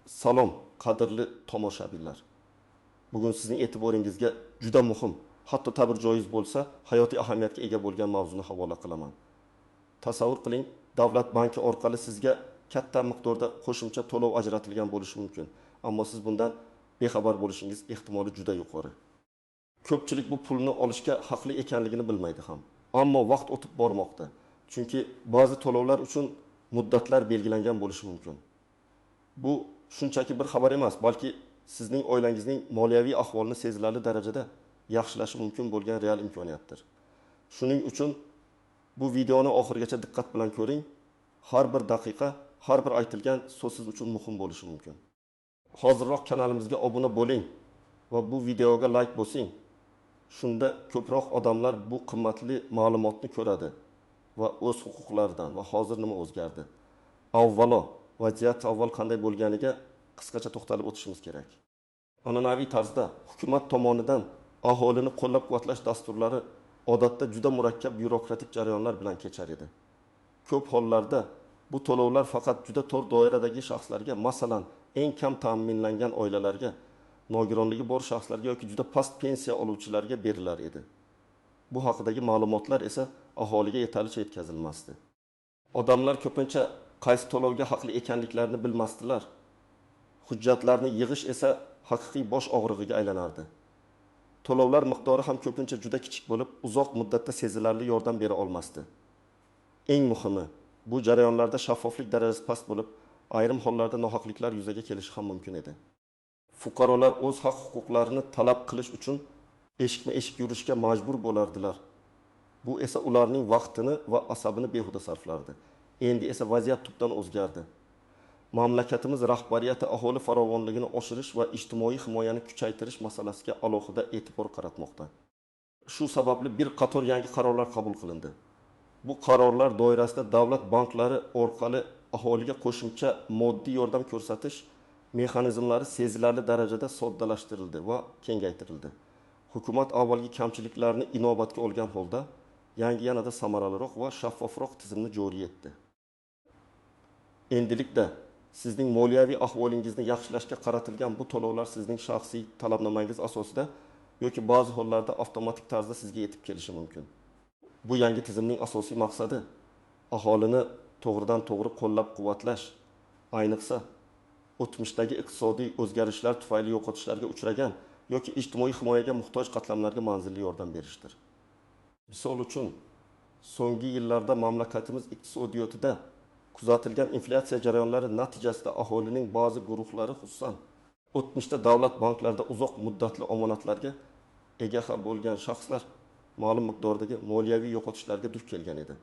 Salom, qadrli tomoshabinlar. Bugun sizning e'tiboringizga juda muhim, hatto ta'bir joiz bo'lsa, hayotiy ahamiyatga ega bo'lgan mavzuni havola qilaman. Tasavvur qiling, davlat banki orqali sizga katta miqdorda qo'shimcha to'lov ajratilgan bo'lishi mumkin, ammo siz bundan bexabar bo'lishingiz ehtimoli juda yuqori. Ko'pchilik bu pulni olishga haqli ekanligini bilmaydi ham. Ammo vaqt o'tib bormoqda. Chunki ba'zi to'lovlar uchun muddatlar belgilangan bo'lishi mumkin. Bu shunchaki bir xabar emas, balki sizning oilangizning moliyaviy ahvolini sezilarli darajada yaxshilashi mumkin bo'lgan real imkoniyatdir. Shuning uchun bu videoni oxirigacha diqqat bilan ko'ring. Har bir daqiqa, har bir aytilgan so'z siz uchun muhim bo'lishi mumkin. Hozirroq kanalimizga obuna bo'ling va bu videoga like bosing. Shunda ko'proq odamlar bu qimmatli ma'lumotni ko'radi va o'z huquqlaridan va hozir nima o'zgardi. Avvalo, vaziyat avval qanday bo'lganiga qisqacha to'xtalib o'tishimiz kerak. An'anaviy tarzda hukumat tomonidan aholini qo'llab-quvvatlash dasturlari odatda juda murakkab byurokratik jarayonlar bilan kechar edi. Ko'p hollarda bu to'lovlar faqat juda tor doiradagi shaxslarga, masalan, eng kam ta'minlangan oilalarga, nogironligi bor shaxslarga yoki juda past pensiya oluvchilarga berilar edi. Bu haqidagi ma'lumotlar esa aholiga yetarlicha yetkazilmasdi. Odamlar ko'pincha qaysi to'lovga haqli ekanliklarini bilmasdilar. Hujjatlarni yig'ish esa haqiqiy bosh og'rig'iga aylanardi. To'lovlar miqdori ham ko'pincha juda kichik bo'lib, uzoq muddatda sezilarli yordam bera olmasdi. Eng muhimi, bu jarayonlarda shaffoflik darajasi past bo'lib, ayrim hollarda nohaqliklar yuzaga kelishi ham mumkin edi. Fuqarolar o'z haq-huquqlarini talab qilish uchun eshikma-eshik yurishga majbur bo'lardilar. Bu esa ularning vaqtini va asabini behuda sarflardi. Endi esa vaziyat tubdan o'zgardi. Mamlakatimiz rahbariyati aholi farovonligini oshirish va ijtimoiy himoyani kuchaytirish masalasiga alohida e'tibor qaratmoqda. Shu sababli bir qator yangi qarorlar qabul qilindi. Bu qarorlar doirasida davlat banklari orqali aholiga qo'shimcha moddiy yordam ko'rsatish mexanizmlari sezilarli darajada soddalashtirildi va kengaytirildi. Hukumat avvalgi kamchiliklarni inobatga olgan holda yangi, yanada samaraliroq va shaffofroq tizimni joriy etdi. Endilikda sizning moliyaviy ahvolingizni yaxshilashga qaratilgan bu to'lovlar sizning shaxsiy talabnomangiz asosida yoki ba'zi hollarda avtomatik tarzda sizga yetib kelishi mumkin. Bu yangi tizimning asosiy maqsadi aholini to'g'ridan-to'g'ri qo'llab-quvvatlash, ayniqsa o'tmishdagi iqtisodiy o'zgarishlar tufayli yo'qotishlarga uchragan yoki ijtimoiy himoyaga muhtoj qatlamlarga manzilli yordam berishdir. Misol uchun, so'nggi yillarda mamlakatimiz iqtisodiyotida kuzatilgan inflyatsiya jarayonlari natijasida aholining ba'zi guruhlari, xususan, o'tmishda davlat banklarida uzoq muddatli omonatlarga ega ham bo'lgan shaxslar ma'lum miqdordagi moliyaviy yo'qotishlarga duch kelgan edi.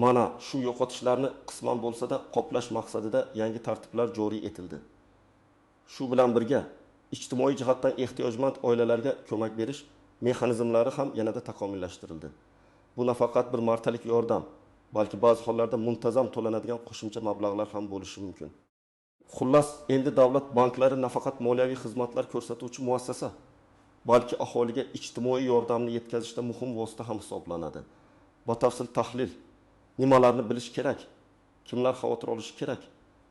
Mana shu yo'qotishlarni qisman bo'lsa-da qoplash maqsadida yangi tartiblar joriy etildi. Shu bilan birga ijtimoiy jihatdan ehtiyojmand oilalarga ko'mak berish mexanizmlari ham yanada takomillashtirildi. Bu nafaqat bir martalik yordam, balki ba'zi hollarda muntazam to'lanadigan qo'shimcha mablag'lar ham bo'lishi mumkin. Xullas, endi davlat banklari nafaqat moliyaviy xizmatlar ko'rsatuvchi muassasa, balki aholiga ijtimoiy yordamni yetkazishda muhim vosita ham hisoblanadi. Batafsil tahlil, nimalarni bilish kerak, kimlar xavotir olishi kerak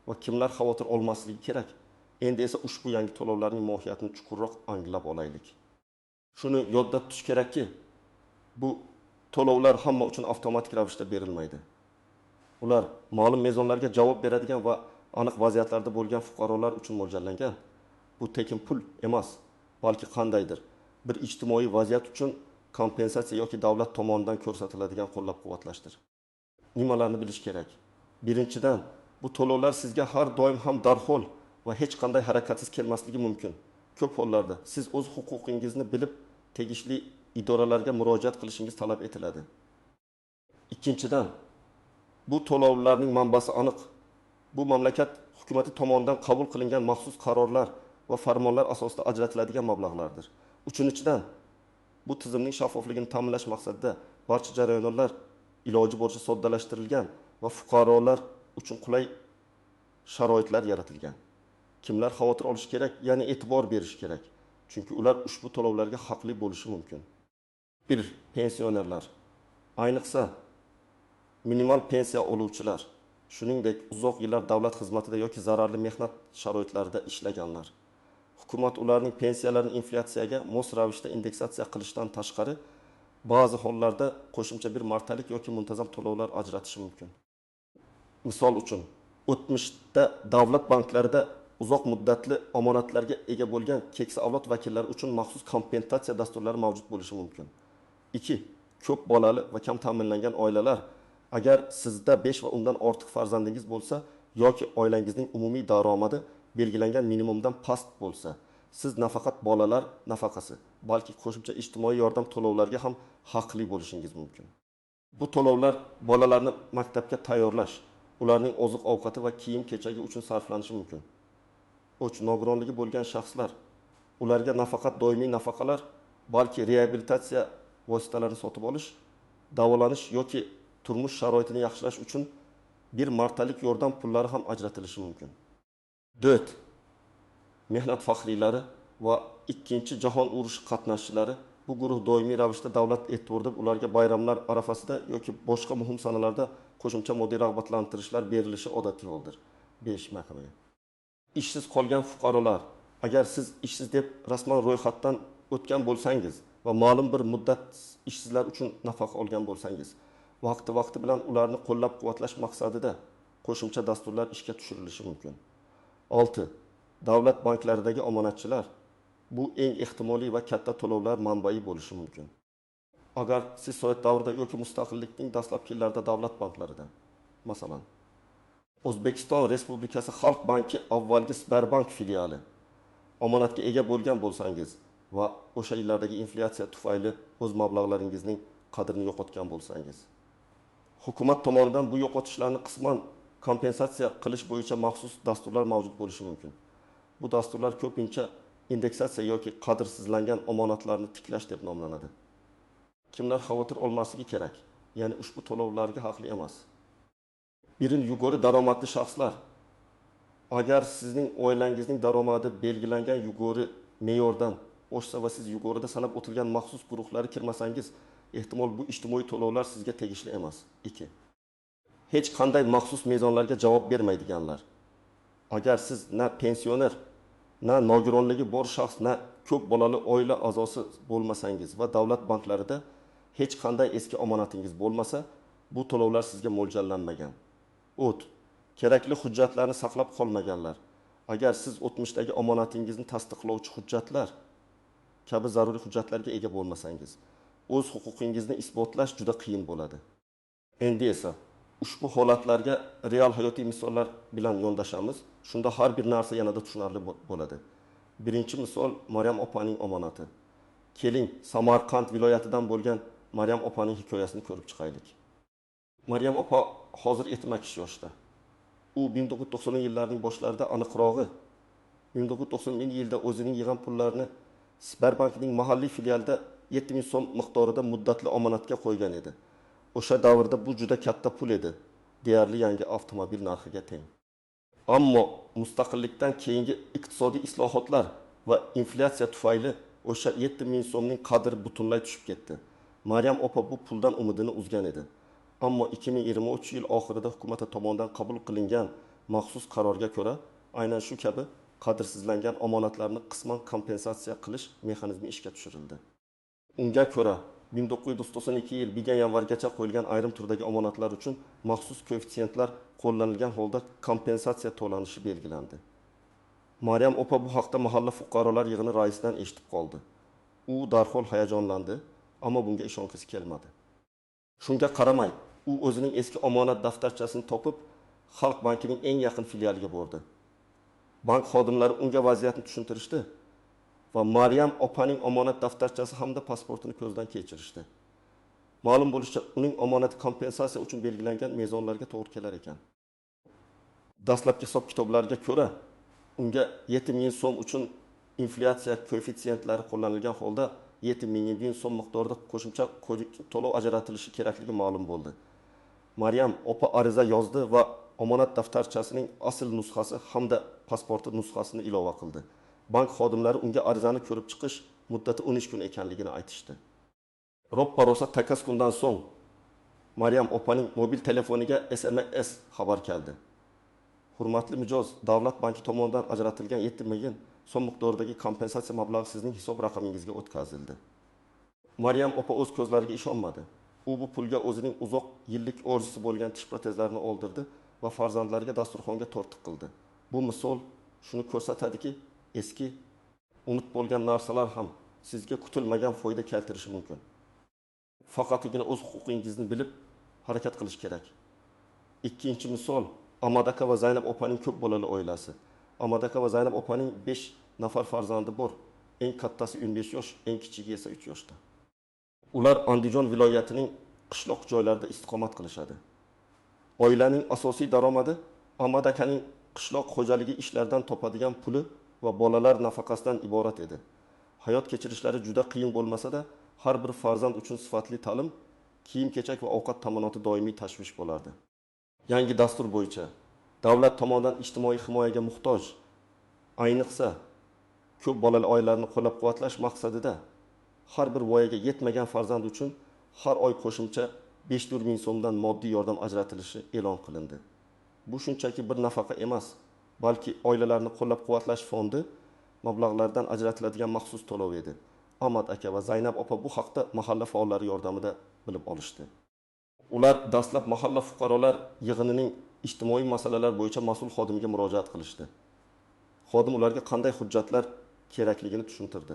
va kimlar xavotir olmasligi kerak. Endi esa ushbu yangi to'lovlarning mohiyatini chuqurroq anglab olaylik. Shuni yodda tutish kerakki, bu to'lovlar hamma uchun avtomatik ravishda berilmaydi. Ular ma'lum mezonlarga javob beradigan va aniq vaziyatlarda bo'lgan fuqarolar uchun mo'ljallangan. Bu tekin pul emas, balki qandaydir bir ijtimoiy vaziyat uchun kompensatsiya yoki davlat tomonidan ko'rsatiladigan qo'llab-quvvatlashdir. Nimalarni bilish kerak? Birinchidan, bu to'lovlar sizga har doim ham darhol va hech qanday harakatsiz kelmasligi mumkin. Ko'p hollarda siz o'z huquqingizni bilib, tegishli idoralarga murojaat qilishingiz talab etiladi. Ikkinchidan, bu to'lovlarning manbasi aniq. Bu mamlakat hukumati tomonidan qabul qilingan maxsus qarorlar va farmonlar asosida ajratiladigan mablag'lardir. Uchinchidan, bu tizimning shaffofligini ta'minlash maqsadida barcha jarayonlar iloji boricha soddalashtirilgan va fuqarolar uchun qulay sharoitlar yaratilgan. Kimlar xavotir olishi kerak, ya'ni e'tibor berish kerak. Chunki ular ushbu to'lovlarga haqli bo'lishi mumkin. 1. Pensionerlar. Ayniqsa minimal pensiya oluvchilar, Shuningdek, uzoq yillar davlat xizmatida yoki zararli mehnat sharoitlarida ishlaganlar. Hukumat ularning pensiyalarini inflyatsiyaga mos ravishda indeksatsiya qilishdan tashqari, ba'zi hollarda qo'shimcha bir martalik yoki muntazam to'lovlar ajratishi mumkin. Misol uchun, o'tmishda davlat banklarida uzoq muddatli omonatlarga ega bo'lgan keksa avlod vakillari uchun maxsus kompensatsiya dasturlari mavjud bo'lishi mumkin. 2. Ko'p bolali va kam ta'minlangan oilalar. Agar sizda 5 va undan ortiq farzandingiz bo'lsa yoki oilangizning umumiy daromadi belgilangan minimumdan past bo'lsa, siz nafaqat bolalar nafaqasi, balki qo'shimcha ijtimoiy yordam to'lovlariga ham haqli bo'lishingiz mumkin. Bu to'lovlar bolalarni maktabga tayyorlash, ularning oziq-ovqati va kiyim-kechagi uchun sarflanishi mumkin. 3. Nogironligi bo'lgan shaxslar. Ularga nafaqat doimiy nafaqalar, balki reabilitatsiya vositalarini sotib olish, davolanish yoki turmush sharoitini yaxshilash uchun bir martalik yordam pullari ham ajratilishi mumkin. 4. Mehnat faxriylari va 2-chi jahon urushi qatnashchilari. Bu guruh doimiy ravishda davlat e'tiborida ularga bayramlar arafasida yoki boshqa muhim sanalarda qo'shimcha moddiy rag'batlantirishlar berilishi odatiy holdir. 5. Mahkamaga. Ishsiz qolgan fuqarolar. Agar siz ishsiz deb rasman ro'yxatdan o'tgan bo'lsangiz va ma'lum bir muddat ishsizlar uchun nafaqa olgan bo'lsangiz, vaqti-vaqti bilan ularni qo'llab-quvvatlash maqsadida qo'shimcha dasturlar ishga tushirilishi mumkin. 6. Davlat banklaridagi omonatchilar. Bu eng ehtimoliy va katta to'lovlar manbai bo'lishi mumkin. Agar siz sovet davrida yoki mustaqillikning dastlabki yillarida davlat banklarida, masalan, O'zbekiston Respublikasi Xalq banki avvalgi Sberbank filiali omonatga ega bo'lgan bo'lsangiz va o'sha yillardagi inflyatsiya tufayli o'z mablag'laringizning qadrini yo'qotgan bo'lsangiz, hukumat tomonidan bu yo'qotishlarni qisman kompensatsiya qilish bo'yicha maxsus dasturlar mavjud bo'lishi mumkin. Bu dasturlar ko'pincha indeksatsiya yoki qadrsizlangan omonatlarni tiklash deb nomlanadi. Kimlar xavotir olmasligi kerak, ya'ni ushbu to'lovlarga haqli emas. 1. Yuqori daromadli shaxslar. Agar sizning oilangizning daromadi belgilangan yuqori me'yordan oshsa va siz yuqorida sanab o'tilgan maxsus guruhlarga kirmasangiz, ehtimol bu ijtimoiy to'lovlar sizga tegishli emas. 2. Hech qanday maxsus mezonlarga javob bermaydiganlar. Agar siz na pensioner, na nogironligi bor shaxs, na ko'p bolali oila a'zosi bo'lmasangiz va davlat banklarida hech qanday eski omonatingiz bo'lmasa, bu to'lovlar sizga mo'ljallanmagan. 3. Kerakli hujjatlarni saqlab qolmaganlar. Agar siz o'tmishdagi omonatingizni tasdiqlovchi hujjatlar kabi zaruriy hujjatlarga ega bo'lmasangiz, o'z huquqingizni isbotlash juda qiyin bo'ladi. Endi esa ushbu holatlarga real hayotiy misollar bilan yondashamiz. Shunda har bir narsa yanada tushunarli bo'ladi. Birinchi misol Maryam opaning omonati. Keling, Samarqand viloyatidan bo'lgan Maryam opaning hikoyasini ko'rib chiqaylik. Maryam opa hozir 72 yoshda. U 1990-yillarning boshlarida, aniqrog'i 1990-yilda o'zining yig'gan pullarini Sberbankning mahalliy filialida 7000 so'm miqdorida muddatli omonatga qo'ygan edi. O'sha davrda bu juda katta pul edi, deyarli yangi avtomobil narxiga teng. Ammo mustaqillikdan keyingi iqtisodiy islohotlar va inflyatsiya tufayli o'sha 7000 so'mning qadri butunlay tushib ketdi. Maryam opa bu puldan umidini uzgan edi. Ammo 2023 yil oxirida hukumat tomonidan qabul qilingan maxsus qarorga ko'ra, aynan shu kabi qadrsizlangan omonatlarni qisman kompensatsiya qilish mexanizmi ishga tushirildi. Unga ko'ra 1992 yil 1 yanvargacha qo'yilgan ayrim turdagi omonatlar uchun maxsus koeffitsiyentlar qo'llanilgan holda kompensatsiya to'lanishi belgilandi. Maryam opa bu haqda mahalla fuqarolar yig'ini raisidan eshitib qoldi. U darhol hayajonlandi, ammo bunga ishongisi kelmadi. Shunga qaramay, u o'zining eski omonat daftarchasini topib, Xalq bankining eng yaqin filialiga bordi. Bank xodimlari unga vaziyatni tushuntirishdi va Maryam opaning omonat daftarchasi hamda pasportini ko'zdan kechirishdi. Ma'lum bo'lishicha, uning omonati kompensatsiya uchun belgilangan mezonlarga to'g'ri kelar ekan. Dastlabki hisob-kitoblarga ko'ra, unga 7000 so'm uchun inflyatsiya koeffitsiyentlari qo'llanilgan holda 7000 so'm miqdorida qo'shimcha to'lov ajratilishi kerakligi ma'lum bo'ldi. Maryam opa ariza yozdi va omonat daftarchasining asl nusxasi hamda pasporti nusxasini ilova qildi. Bank xodimlari unga arizani ko'rib chiqish muddati 13 kun ekanligini aytishdi. Roppa-rosa takkas kundan so'ng Maryam opaning mobil telefoniga SMS xabar keldi. Hurmatli mijoz, Davlat banki tomonidan ajratilgan 7 million so'm miqdoridagi kompensatsiya mablag'i sizning hisob raqamingizga o'tkazildi. Maryam opa o'z ko'zlariga ishonmadi. U bu pulga o'zining uzoq yillik orzusi bo'lgan tish protezlarini oldirdi va farzandlariga dasturxonga tortiq qildi. Bu misol shuni ko'rsatadiki, eski, unut bo'lgan narsalar ham sizga kutilmagan foyda keltirishi mumkin. Faqatgina o'z huquqingizni bilib harakat qilish kerak. Ikkinchi misol, Ahmad aka va Zaynab opaning ko'p bolali oilasi. Ahmad aka va Zaynab opaning 5 nafar farzandi bor. Eng kattasi 15 yosh, eng kichigi esa 3 yoshda. Ular Andijon viloyatining qishloq joylarida istiqomat qilishadi. Oilaning asosiy daromadi Ahmad akaning qishloq xo'jaligi ishlaridan topadigan puli va bolalar nafaqasidan iborat edi. Hayot kechirishlari juda qiyin bo'lmasa-da, har bir farzand uchun sifatli ta'lim, kiyim-kechak va ovqat ta'minoti doimiy tashvish bo'lardi. Yangi dastur bo'yicha davlat tomonidan ijtimoiy himoyaga muhtoj, ayniqsa ko'p bolali oilalarni qo'llab-quvvatlash maqsadida har bir voyaga yetmagan farzand uchun har oy qo'shimcha 5 ming so'mdan moddiy yordam ajratilishi e'lon qilindi. Bu shunchaki bir nafaqa emas, balki oilalarni qo'llab-quvvatlash fondi mablag'laridan ajratiladigan maxsus to'lov edi. Ahmad aka va Zaynab opa bu haqda mahalla faollari yordamida bilib olishdi. Ular dastlab mahalla fuqarolar yig'inining ijtimoiy masalalar bo'yicha mas'ul xodimiga murojaat qilishdi. Xodim ularga qanday hujjatlar kerakligini tushuntirdi.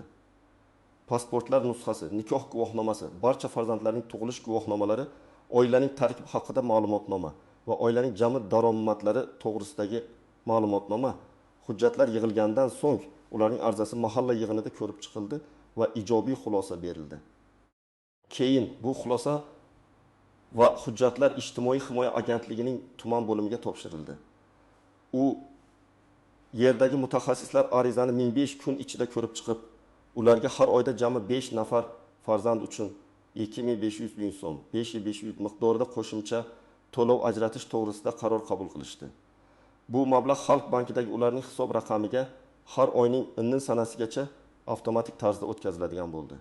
Pasportlar nusxasi, nikoh guvohnomasi, barcha farzandlarning tug'ilish guvohnomalari, oilaning tarkibi haqida ma'lumotnoma va oilaning jami daromadlari to'g'risidagi ma'lumotnoma. Hujjatlar yig'ilgandan so'ng ularning arizasi mahalla yig'inida ko'rib chiqildi va ijobiy xulosa berildi. Keyin bu xulosa va hujjatlar Ijtimoiy himoya agentligining tuman bo'limiga topshirildi. U yerdagi mutaxassislar arizani 1005 kun ichida ko'rib chiqib, ularga har oyda jami 5 nafar farzand uchun 2500 ming so'm, 5500 miqdorida qo'shimcha to'lov ajratish to'g'risida qaror qabul qilishdi. Bu mablag' Xalq bankidagi ularning hisob raqamiga har oyning 10 sanasigacha avtomatik tarzda o'tkaziladigan bo'ldi.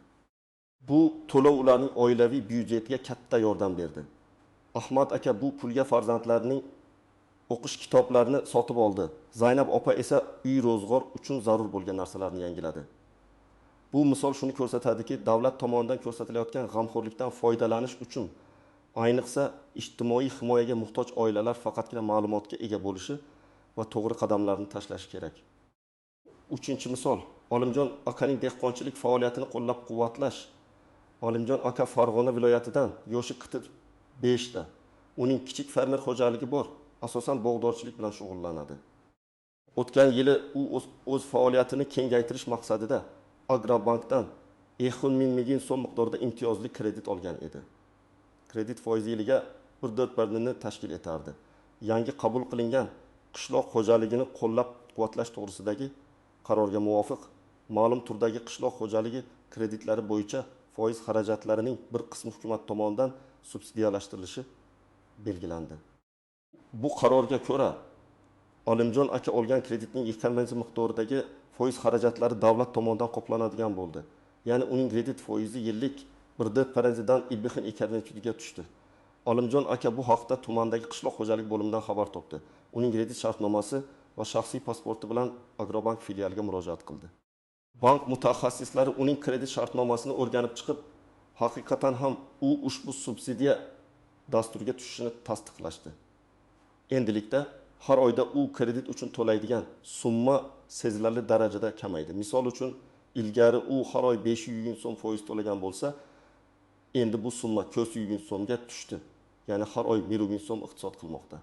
Bu to'lov ularning oilaviy byudjetiga katta yordam berdi. Ahmad aka bu pulga farzandlarining o'qish kitoblarini sotib oldi. Zaynab opa esa uy ro'zg'or uchun zarur bo'lgan narsalarni yangiladi. Bu misol shuni ko'rsatadiki, davlat tomonidan ko'rsatilayotgan g'amxo'rlikdan foydalanish uchun ayniqsa ijtimoiy himoyaga muhtoj oilalar faqatgina ma'lumotga ega bo'lishi va to'g'ri qadamlarni tashlashi kerak. Uchinchi misol, Olimjon akaning dehqonchilik faoliyatini qo'llab-quvvatlash. Olimjon aka Farg'ona viloyatidan, yoshi 45 da. Uning kichik fermer xo'jaligi bor, asosan bog'dorchilik bilan shug'ullanadi. O'tgan yili u o'z faoliyatini kengaytirish maqsadida Agrobankdan 10 million so'm miqdorida imtiyozli kredit olgan edi. Kredit foizi yiliga 1,4% tashkil etardi. Yangi qabul qilingan qishloq xo'jaligini qo'llab-quvvatlash to'g'risidagi qarorga muvofiq ma'lum turdagi qishloq xo'jaligi kreditlari bo'yicha foiz xarajatlarining bir qismi hukumat tomonidan subsidiyalashtirilishi belgilandi. Bu qarorga ko'ra Olimjon aka olgan kreditning 2% miqdoridagi foiz xarajatlari davlat tomonidan qoplanadigan bo'ldi. Ya'ni uning kredit foizi yillik 1,4%dan 2,5%ga tushdi. Olimjon aka bu haqda tumandagi qishloq xo'jalik bo'limidan xabar topdi. Uning kredit shartnomasi va shaxsiy pasporti bilan Agrobank filialiga murojaat qildi. Bank mutaxassislari uning kredit shartnomasini o'rganib chiqib, haqiqatan ham u ushbu subsidiya dasturiga tushishini tasdiqlashdi. Endilikda har oyda u kredit uchun to'laydigan summa sezilarli darajada kamaydi. Misol uchun, ilgari u har oy 500 ming so'm foiz to'lagan bo'lsa, endi bu summa 400 ming so'mga tushdi. Ya'ni har oy 1 ming so'm iqtisod qilmoqda.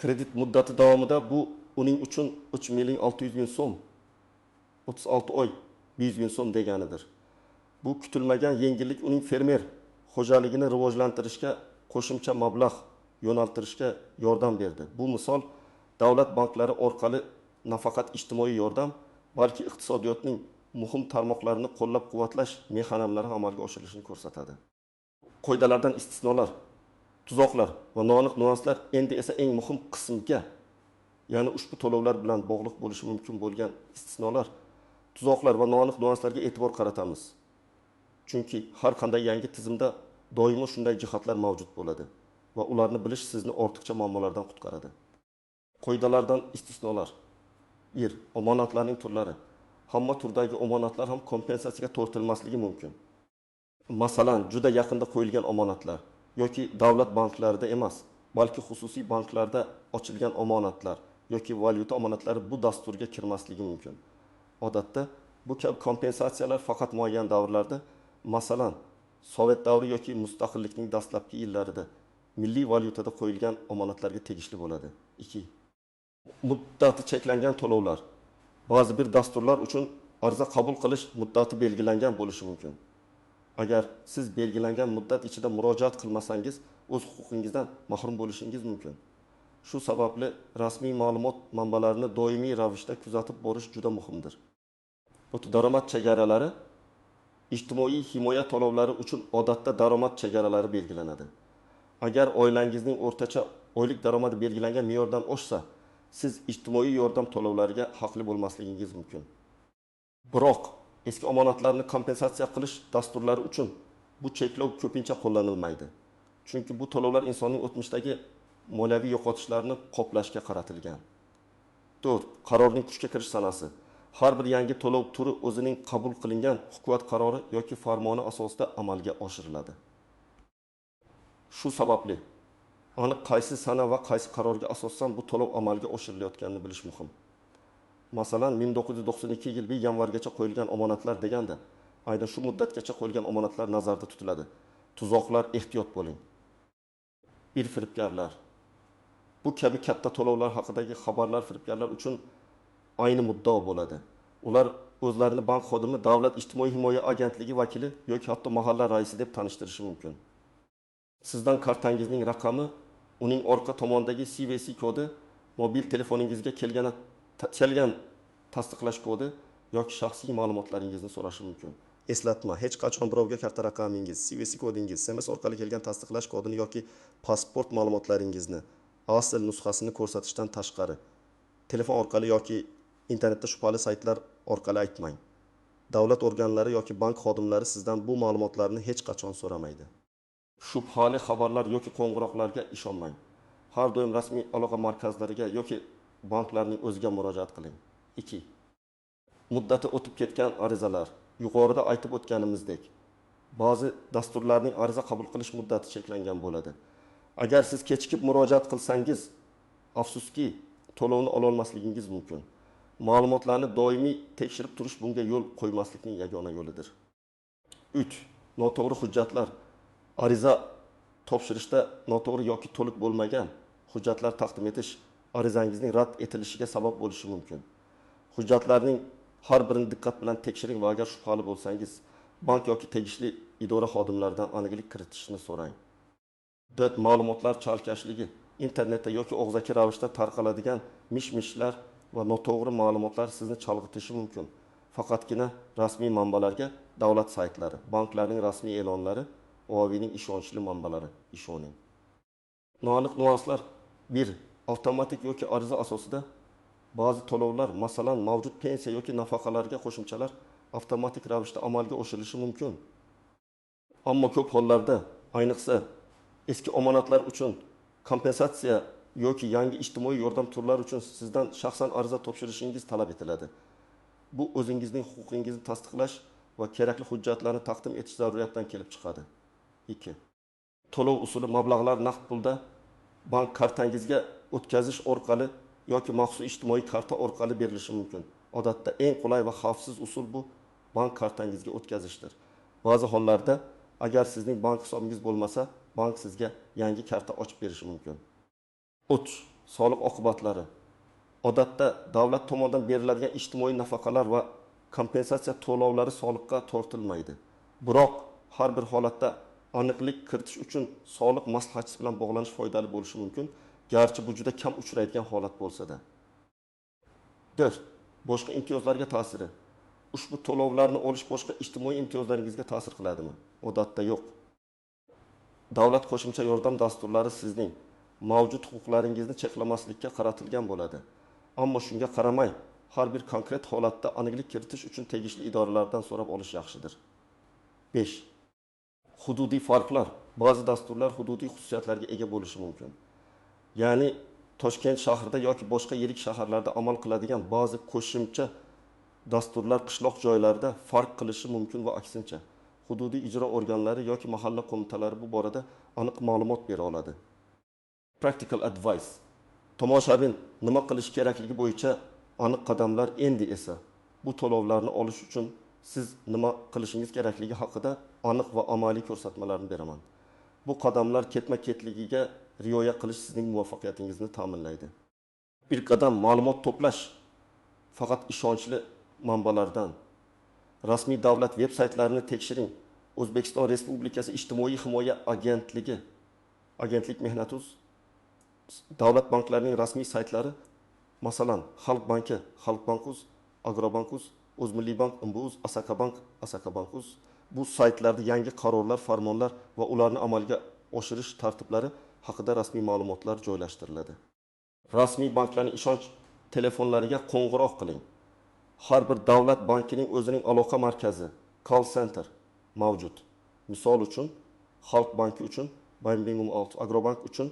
Kredit muddati davomida bu uning uchun 3 million 600 ming so'm, 36 oy 100 ming so'm deganidir. Bu kutilmagan yengillik uning fermer xo'jaligini rivojlantirishga qo'shimcha mablag' yo'naltirishga yordam berdi. Bu misol davlat banklari orqali nafaqat ijtimoiy yordam, balki iqtisodiyotning muhim tarmoqlarini qo'llab-quvvatlash mexanizmlari amalga oshirilishini ko'rsatadi. Qoidalardan istisnolar, tuzoqlar va noaniq nyuanslar endi esa eng muhim qismga, ya'ni ushbu to'lovlar bilan bog'liq bo'lishi mumkin bo'lgan istisnolar, tuzoqlar va noaniq nyuanslarga e'tibor qaratamiz. Chunki har qanday yangi tizimda doimo shunday jihatlar mavjud bo'ladi va ularni bilish sizni ortiqcha muammolardan qutqaradi. Qoidalardan istisnolar. 1. Omonatlarning turlari. Hamma turdagi omonatlar ham kompensatsiyaga tortilmasligi mumkin. Masalan, juda yaqinda qo'yilgan omonatlar yoki davlat banklarida emas, balki xususiy banklarda ochilgan omonatlar yoki valyuta omonatlari bu dasturga kirmasligi mumkin. Odatda bu kabi kompensatsiyalar faqat muayyan davrlarda, masalan, Sovet davri yoki mustaqillikning dastlabki yillarida milliy valyutada qo'yilgan omonatlarga tegishli bo'ladi. 2. Muddati cheklangan to'lovlar. Ba'zi bir dasturlar uchun ariza qabul qilish muddati belgilangan bo'lishi mumkin. Agar siz belgilangan muddat ichida murojaat qilmasangiz, o'z huquqingizdan mahrum bo'lishingiz mumkin. Shu sababli rasmiy ma'lumot manbalarini doimiy ravishda kuzatib borish juda muhimdir. Daromad chegaralari. Ijtimoiy himoya to'lovlari uchun odatda daromad chegaralari belgilanadi. Agar oilangizning o'rtacha oylik daromadi belgilangan me'yordan oshsa, siz ijtimoiy yordam to'lovlariga haqli bo'lmasligingiz mumkin. Biroq eski omonatlarni kompensatsiya qilish dasturlari uchun bu cheklov ko'pincha qo'llanilmaydi. Chunki bu to'lovlar insonning o'tmishdagi moliyaviy yo'qotishlarini qoplashga qaratilgan. 4. Qarorning kuchga kirish sanasi. Har bir yangi to'lov turi o'zining qabul qilingan hukumat qarori yoki farmoni asosida amalga oshiriladi. Shu sababli aniq qaysi sana va qaysi qarorga asosan bu to'lov amalga oshirilayotganini bilish muhim. Masalan, 1992 yil 1 yanvargacha qo'yilgan omonatlar deganda, aynan shu muddatgacha qo'yilgan omonatlar nazarda tutiladi. Tuzoqlar, ehtiyot bo'ling. Bir firibgarlar. Bu kabi katta to'lovlar haqidagi xabarlar firibgarlar uchun ayni muddao bo'ladi. Ular o'zlarini bank xodimi, davlat ijtimoiy himoya agentligi vakili yoki hatto mahalla raisi deb tanishtirishi mumkin. Sizdan kartangizning raqami, uning orqa tomonidagi CVC kodi, mobil telefoningizga kelgan tasdiqlash kodi yoki shaxsiy ma'lumotlaringizni so'rashi mumkin. Eslatma: hech qachon birovga karta raqamingiz, CVC kodingiz, SMS orqali kelgan tasdiqlash kodini yoki pasport ma'lumotlaringizni asl nusxasini ko'rsatishdan tashqari telefon orqali yoki internetda shubhali saytlar orqali aytmang. Davlat organlari yoki bank xodimlari sizdan bu ma'lumotlarni hech qachon so'ramaydi. Shubhali xabarlar yoki qo'ng'iroqlarga ishonmang. Har doim rasmiy aloqa markazlariga yoki banklarning o'ziga murojaat qiling. 2. Muddati o'tib ketgan arizalar. Yuqorida aytib o'tganimizdek, ba'zi dasturlarning ariza qabul qilish muddati cheklangan bo'ladi. Agar siz kechikib murojaat qilsangiz, afsuski, to'lovni ola olmasligingiz mumkin. Ma'lumotlarni doimiy tekshirib turish bunga yo'l qo'ymaslikning yagona yo'lidir. 3. Noto'g'ri hujjatlar. Ariza topshirishda noto'g'ri yoki to'liq bo'lmagan hujjatlar taqdim etish arizangizning rad etilishiga sabab bo'lishi mumkin. Hujjatlarning har birini diqqat bilan tekshiring va agar shubhali bo'lsangiz, bank yoki tegishli idora xodimlaridan aniqlik kiritishni so'rang. 4. Ma'lumotlar chalkashligi. Internetda yoki og'zaki ravishda tarqaladigan mish-mishlar va noto'g'ri ma'lumotlar sizni chalg'itishi mumkin. Faqatgina rasmiy manbalarga, davlat saytlari, banklarning rasmiy e'lonlari, OAVning ishonchli manbalari ishoning. Noaniq nuanslar. 1. Avtomatik yoki ariza asosida ba'zi to'lovlar, masalan, mavjud pensiya yoki nafaqalarga qo'shimchalar avtomatik ravishda amalga oshirilishi mumkin. Ammo ko'p hollarda, ayniqsa eski omonatlar uchun kompensatsiya yoki yangi ijtimoiy yordam turlari uchun sizdan shaxsan ariza topshirishingiz talab etiladi. Bu o'zingizning huquqingizni tasdiqlash va kerakli hujjatlarni taqdim etish zaruriyatidan kelib chiqadi. 2. To'lov usuli mablag'lar naqd pulda bank kartangizga o'tkazish orqali yoki maxsus ijtimoiy karta orqali berilishi mumkin. Odatda eng qulay va xavfsiz usul bu bank kartangizga o'tkazishdir. Ba'zi hollarda agar sizning bank hisobingiz bo'lmasa, bank sizga yangi karta ochib berishi mumkin. 3. Soliq oqibatlari. Odatda davlat tomonidan beriladigan ijtimoiy nafaqalar va kompensatsiya to'lovlari soliqqa tortilmaydi. Biroq har bir holatda aniqlik kiritish uchun soliq maslahatchisi bilan bog'lanish foydali bo'lishi mumkin, garchi bu juda kam uchraydigan holat bo'lsa-da. 4. Boshqa imtiyozlarga ta'siri. Ushbu to'lovlarni olish boshqa ijtimoiy imtiyozlaringizga ta'sir qiladimi? Odatda yo'q. Davlat qo'shimcha yordam dasturlari sizning mavjud huquqlaringizni cheklamaslikka qaratilgan bo'ladi. Ammo shunga qaramay, har bir konkret holatda aniqlik kiritish uchun tegishli idoralardan so'rab olish yaxshidir. 5. Hududiy farqlar. Ba'zi dasturlar hududiy xususiyatlarga ega bo'lishi mumkin. Ya'ni Toshkent shahrida yoki boshqa yirik shaharlarda amal qiladigan ba'zi qo'shimcha dasturlar qishloq joylarda farq qilishi mumkin va aksincha. Hududiy ijro organlari yoki mahalla qo'mitalari bu borada aniq ma'lumot bera oladi. Practical advice. Tomoshabin nima qilish kerakligi bo'yicha aniq qadamlar. Endi esa bu to'lovlarni olish uchun siz nima qilishingiz kerakligi haqida aniq va amaliy ko'rsatmalarni beraman. Bu qadamlar ketma-ketligiga rioya qilish sizning muvaffaqiyatingizni ta'minlaydi. Bir qadam: ma'lumot to'plash. Faqat ishonchli manbalardan. Rasmiy davlat veb saytlarini tekshiring. O'zbekiston Respublikasi Ijtimoiy himoya agentligi, Agentlik Mehnat.uz, davlat banklarining rasmiy saytlari, masalan, Xalq banki, Xalqbank.uz, Agrobank.uz, O'zmilliybank, MBUZ, Asakabank, Asakabank.uz. Bu saytlarda yangi qarorlar, farmonlar va ularni amalga oshirish tartiblari haqida rasmiy ma'lumotlar joylashtiriladi. Rasmiy banklarning ishonch telefonlariga qo'ng'iroq qiling. Har bir davlat bankining o'zining aloqa markazi, call center, mavjud. Misol uchun, Xalq banki uchun 1026, Agrobank uchun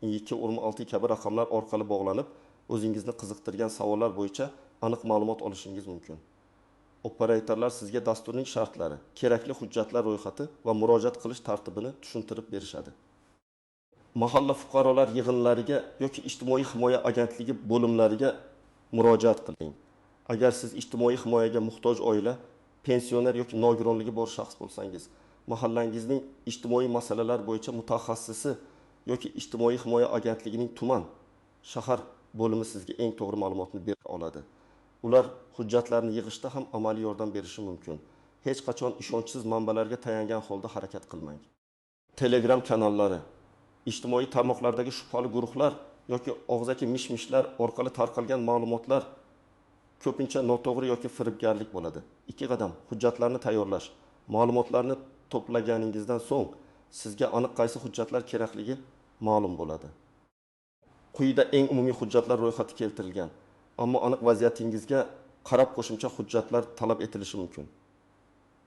226 kabi raqamlar orqali bog'lanib, o'zingizni qiziqtirgan savollar bo'yicha aniq ma'lumot olishingiz mumkin. Operatorlar sizga dasturning shartlari, kerakli hujjatlar ro'yxati va murojaat qilish tartibini tushuntirib berishadi. Mahalla fuqarolar yig'inlariga yoki Ijtimoiy himoya agentligi bo'limlariga murojaat qiling. Agar siz ijtimoiy himoyaga muhtoj oila, pensioner yoki nogironligi bor shaxs bo'lsangiz, mahallangizning ijtimoiy masalalar bo'yicha mutaxassisi yoki Ijtimoiy himoya agentligining tuman, shahar bo'limi sizga eng to'g'ri ma'lumotni bera oladi. Ular hujjatlarni yig'ishda ham amaliy yordam berishi mumkin. Hech qachon ishonchsiz manbalarga tayangan holda harakat qilmang. Telegram kanallari, ijtimoiy tarmoqlardagi shubhali guruhlar yoki og'zaki mish-mishlar orqali tarqalgan ma'lumotlar ko'pincha noto'g'ri yoki firibgarlik bo'ladi. Ikki qadam: hujjatlarni tayyorlash. Ma'lumotlarni to'plaganingizdan so'ng sizga aniq qaysi hujjatlar kerakligi ma'lum bo'ladi. Quyida eng umumiy hujjatlar ro'yxati keltirilgan, ammo aniq vaziyatingizga qarab qo'shimcha hujjatlar talab etilishi mumkin.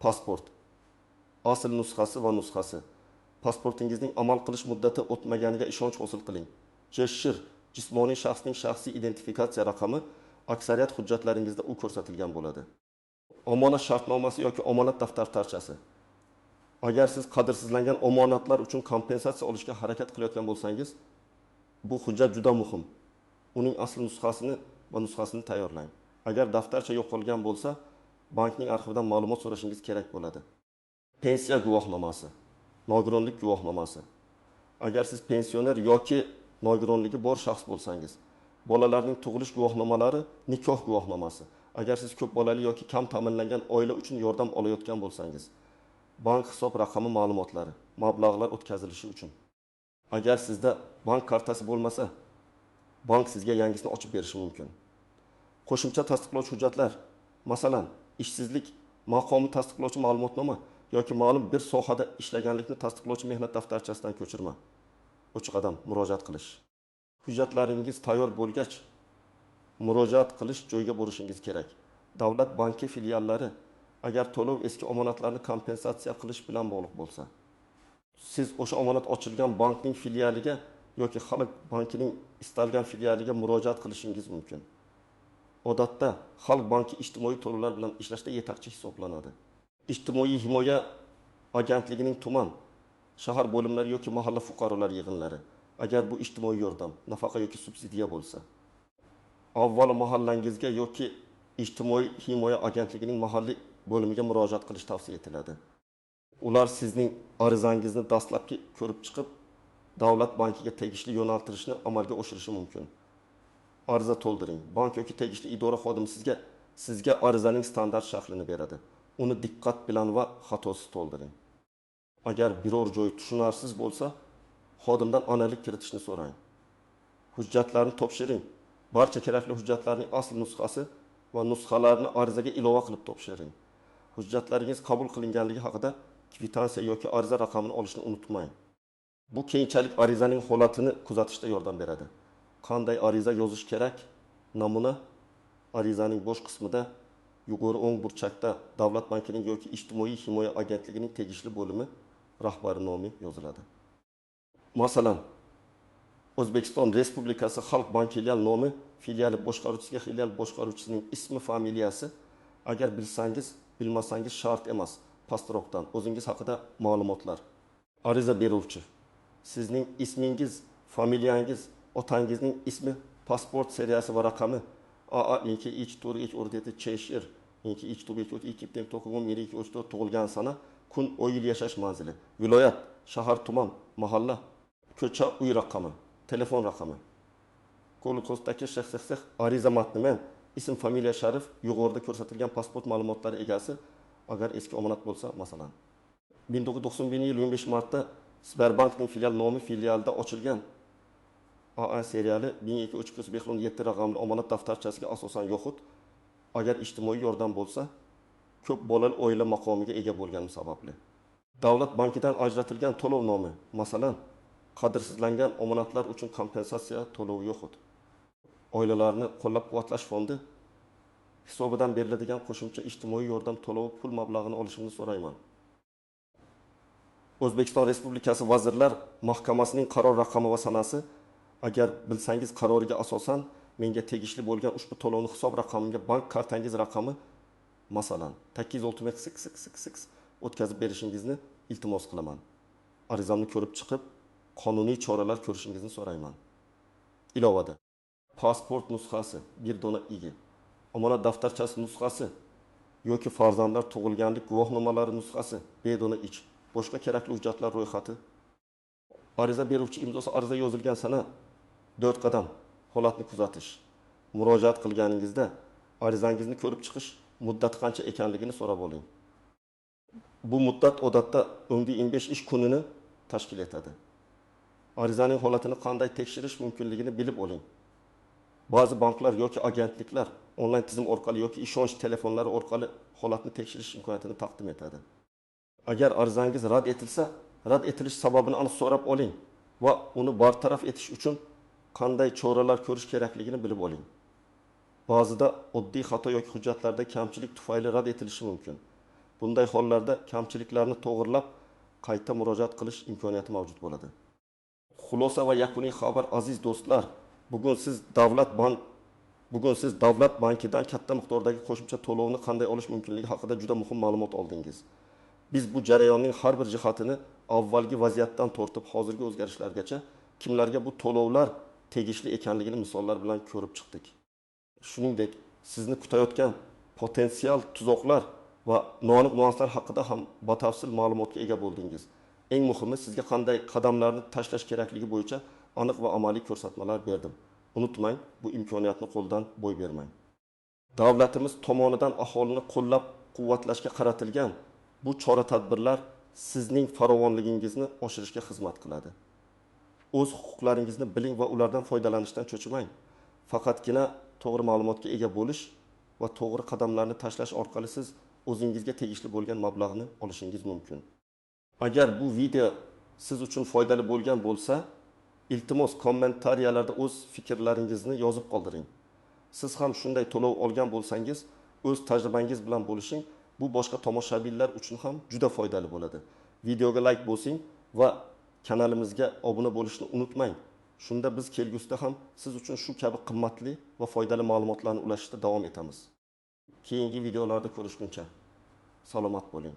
Pasport asl nusxasi va nusxasi. Pasportingizning amal qilish muddati o'tmaganiga ishonch hosil qiling. JShir, jismoniy shaxsning shaxsiy identifikatsiya raqami, aksariyat hujjatlaringizda u ko'rsatilgan bo'ladi. Omonat shartnomasi yoki omonat daftarchasi. Agar siz qadrsizlangan omonatlar uchun kompensatsiya olishga harakat qilayotgan bo'lsangiz, bu hujjat juda muhim. Uning asl nusxasini va nusxasini tayyorlang. Agar daftarcha yo'qolgan bo'lsa, bankning arxividan ma'lumot so'rashingiz kerak bo'ladi. Pensiya guvohnomasi, nogironlik guvohnomasi. Agar siz pensioner yoki nogironligi bor shaxs bo'lsangiz, bolalarning tug'ilish guvohnomalari, nikoh guvohnomasi. Agar siz ko'p bolali yoki kam ta'minlangan oila uchun yordam olayotgan bo'lsangiz, bank hisob raqami ma'lumotlari, mablag'lar o'tkazilishi uchun. Agar sizda bank kartasi bo'lmasa, bank sizga yangisini ochib berishi mumkin. Qo'shimcha tasdiqlovchi hujjatlar, masalan, ishsizlik maqomi tasdiqlovchi ma'lumotnoma yoki ma'lum bir sohada ishlaganlikni tasdiqlovchi mehnat daftarchasidan ko'chirma. Uch qadam: murojaat qilish. Hujjatlaringiz tayyor bo'lgach, murojaat qilish joyiga borishingiz kerak. Davlat banki filiallari, agar to'lov eski omonatlarni kompensatsiya qilish bilan bog'liq bo'lsa, siz o'sha omonat ochilgan bankning filialiga yoki Xalq bankining istalgan filialiga murojaat qilishingiz mumkin. Odatda Xalq banki ijtimoiy to'lovlar bilan ishlashda yetakchi hisoblanadi. Ijtimoiy himoya agentligining tuman, shahar bo'limlari yoki mahalla fuqarolar yig'inlari. Agar bu ijtimoiy yordam, nafaqa yoki subsidiya bo'lsa, avvalo mahallangizga yoki Ijtimoiy himoya agentligining mahalliy bo'limiga murojaat qilish tavsiya etiladi. Ular sizning arizangizni dastlabki ko'rib chiqib, davlat bankiga tegishli yo'naltirishni amalga oshirishi mumkin. Ariza to'ldiring. Bank yoki tegishli idora xodimi sizga arizaning standart shaklini beradi. Uni diqqat bilan va xatosiz to'ldiring. Agar biror joy tushunarsiz bo'lsa, xodimdan aniqlik kiritishni so'rang. Hujjatlarni topshiring. Barcha kerakli hujjatlarning asl nusxasi va nusxalarini arizaga ilova qilib topshiring. Hujjatlaringiz qabul qilinganligi haqida kvitansiya yoki ariza raqamini olishni unutmang. Bu keyinchalik arizaning holatini kuzatishda yordam beradi. Qanday ariza yozish kerak? Namuna: arizaning bosh qismida Yuqori o'ng burchakda Davlat bankining yoki Ijtimoiy himoya agentligining tegishli bo'limi rahbari nomi yoziladi. Masalan, O'zbekiston Respublikasi Xalq banki filial nomi, filiali boshqaruvchisiga filial boshqaruvchisining ismi, familiyasi, agar bilsangiz, bilmasangiz shart emas, pastroqdan o'zingiz haqida ma'lumotlar. Ariza beruvchi. Sizning ismingiz, familiyangiz, otangizning ismi, pasport seriyasi va raqami AA 2 3 4 3 4 7 Cheshire 2 3 4 3 2 9 1 2 3 4 tug'ilgan sana, kun, oy, yil, yashash manzili, viloyat, shahar, tuman, mahalla, ko'cha, uy raqami, telefon raqami. Qo'l-ko'zdagi shaxs ariza matni men ism, familiya, sharif, yuqorida ko'rsatilgan pasport ma'lumotlari egasi, agar eski omonat bo'lsa, masalan. 1991 yil 15 martda Sberbankning filial nomi filialda ochilgan AA seriyali 123517 raqamli omonat daftarchasiga asosan yoxud agar ijtimoiy yordam bo'lsa, ko'p bolali oila maqomiga ega bo'lgani sababli. Davlat bankidan ajratilgan to'lov nomi, masalan, qadrsizlangan omonatlar uchun kompensatsiya to'lovi yoxud oilalarni qo'llab-quvvatlash fondi hisobidan beriladigan qo'shimcha ijtimoiy yordam to'lovi pul mablag'ini olishimni so'rayman. O'zbekiston Respublikasi Vazirlar Mahkamasining qaror raqami va sanasi, agar bilsangiz qaroriga asosan menga tegishli bo'lgan ushbu to'lovni hisob raqamimga bank kartangiz raqami, masalan, 868 o'tkazib berishingizni iltimos qilaman. Arizamni ko'rib chiqib, qonuniy choralar ko'rishingizni so'rayman. Ilovada pasport nusxasi, bir dona igi, omonat daftarchasi nusxasi yoki farzandlar tug'ilganlik guvohnomalari nusxasi, bedona ich, boshqa kerakli hujjatlar ro'yxati. Ariza beruvchi imzosi, ariza yozilgan sana, 4 qadam holatni kuzatish. Murojaat qilganingizda arizangizni ko'rib chiqish muddati qancha ekanligini so'rab oling. Bu muddat odatda 10-15 ish kunini tashkil etadi. Arizaning holatini qanday tekshirish mumkinligini bilib oling. Ba'zi banklar yoki agentliklar onlayn tizim orqali yoki ishonch telefonlari orqali holatni tekshirish imkoniyatini taqdim etadi. Agar arizangiz rad etilsa, rad etilish sababini aniq so'rab oling va uni bartaraf etish uchun qanday choralar ko'rish kerakligini bilib oling. Ba'zida oddiy xato yoki hujjatlarda kamchilik tufayli rad etilishi mumkin. Bunday hollarda kamchiliklarni to'g'rilab qayta murojaat qilish imkoniyati mavjud bo'ladi. Xulosa va yakuniy xabar, aziz do'stlar, bugun siz Davlat bankidan katta miqdordagi qo'shimcha to'lovni qanday olish mumkinligi haqida juda muhim ma'lumot oldingiz. Biz bu jarayonning har bir jihatini avvalgi vaziyatdan tortib hozirgi o'zgarishlargacha kimlarga bu to'lovlar tegishli ekanligini misollar bilan ko'rib chiqdik. Shuningdek, sizni kutayotgan potensial tuzoqlar va noaniq nuanslar haqida ham batafsil ma'lumotga ega bo'ldingiz. Eng muhimi, sizga qanday qadamlarni tashlash kerakligi bo'yicha aniq va amaliy ko'rsatmalar berdim. Unutmang, bu imkoniyatni qo'ldan boy bermang. Davlatimiz tomonidan aholini qo'llab-quvvatlashga qaratilgan bu chora-tadbirlar sizning farovonligingizni oshirishga xizmat qiladi. O'z huquqlaringizni biling va ulardan foydalanishdan cho'chimang. Faqatgina to'g'ri ma'lumotga ega bo'lish va to'g'ri qadamlarni tashlash orqali siz o'zingizga tegishli bo'lgan mablag'ni olishingiz mumkin. Agar bu video siz uchun foydali bo'lgan bo'lsa, iltimos kommentariyalarda o'z fikrlaringizni yozib qoldiring. Siz ham shunday to'lov olgan bo'lsangiz, o'z tajribangiz bilan bo'lishing, bu boshqa tomoshabinlar uchun ham juda foydali bo'ladi. Videoga like bosing va kanalimizga obuna bo'lishni unutmang. Shunda biz kelgusida ham siz uchun shu kabi qimmatli va foydali ma'lumotlarni ulashishda davom etamiz. Keyingi videolarda ko'rishguncha salomat bo'ling.